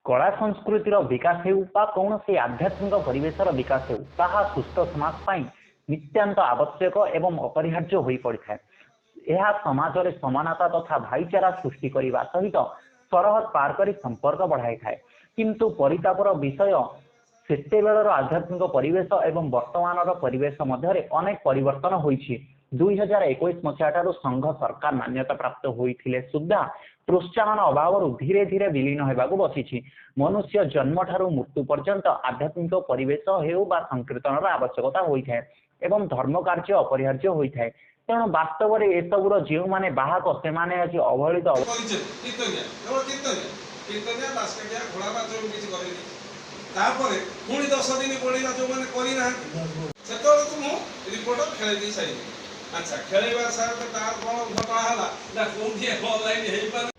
କଳା ସଂସ୍କୃତିର ବିକାଶ ହେଉ ବା କୌଣସି ଆଧ୍ୟାତ୍ମିକ ପରିବେଶର ବିକାଶ ହେଉ, ତାହା ସୁସ୍ଥ ସମାଜ ପାଇଁ ନିତ୍ୟାନ୍ତ ଆବଶ୍ୟକ ଏବଂ ଅପରିହାର୍ଯ୍ୟ ହୋଇପଡ଼ିଥାଏ। ଏହା ସମାଜରେ ସମାନତା ତଥା ଭାଇଚାରା ସୃଷ୍ଟି କରିବା ସହିତ ସରହଦ ପାର କରି ସମ୍ପର୍କ ବଢ଼ାଇଥାଏ। କିନ୍ତୁ ପରିତାପର ବିଷୟ, ସେତେବେଳର ଆଧ୍ୟାତ୍ମିକ ପରିବେଶ ଏବଂ ବର୍ତ୍ତମାନର ପରିବେଶ ମଧ୍ୟରେ ଅନେକ ପରିବର୍ତ୍ତନ ହୋଇଛି। 2021 ମସିହା ଠାରୁ ସଂଘ ସରକାର ମାନ୍ୟତା ପ୍ରାପ୍ତ ହୋଇଥିଲେ ସୁଦ୍ଧା ପ୍ରୋତ୍ସାହନ ଅଭାବରୁ ଧୀରେ ଧୀରେ ବିଲୀନ ହେବାକୁ ବସିଛି। ମନୁଷ୍ୟ ଜନ୍ମଠାରୁ ମୃତ୍ୟୁ ପର୍ଯ୍ୟନ୍ତ ଆଧ୍ୟାତ୍ମିକ ପରିବେଶ ହେଉ ବା ସଂକୀର୍ତ୍ତନର ଆବଶ୍ୟକତା ହୋଇଥାଏ ଏବଂ ଧର୍ମ କାର୍ଯ୍ୟ ଅପରିହାର୍ଯ୍ୟ ହୋଇଥାଏ। ତେଣୁ ବାସ୍ତବରେ ଏସବୁର ଯେଉଁମାନେ ବାହକ, ସେମାନେ ଆଜି ଅବହେଳିତ। କରିଛେ କୀର୍ତ୍ତନିଆ, କେବଳ କୀର୍ତ୍ତନିଆ, କୀର୍ତ୍ତନିଆ, ଦାସକାଠିଆ, ଘୋଡ଼ା ନାଚ କିଛି କରିନି। ତାପରେ ପୁଣି 10 ଦିନ ବଢିଲା। ଯୋଉମାନେ କରିନାହାନ୍ତି, ସେତେବେଳକୁ ମୁଁ ରିପୋର୍ଟ ଖେଳେଇ ଦେଇ ସାରିଲି। ଆଚ୍ଛା, ଖେଳେଇବା ସାର୍, ତାର କ'ଣ ଘଟଣା ହେଲା ନା କୋଉଠି ଅନଲାଇନ ହେଇପାରୁନି।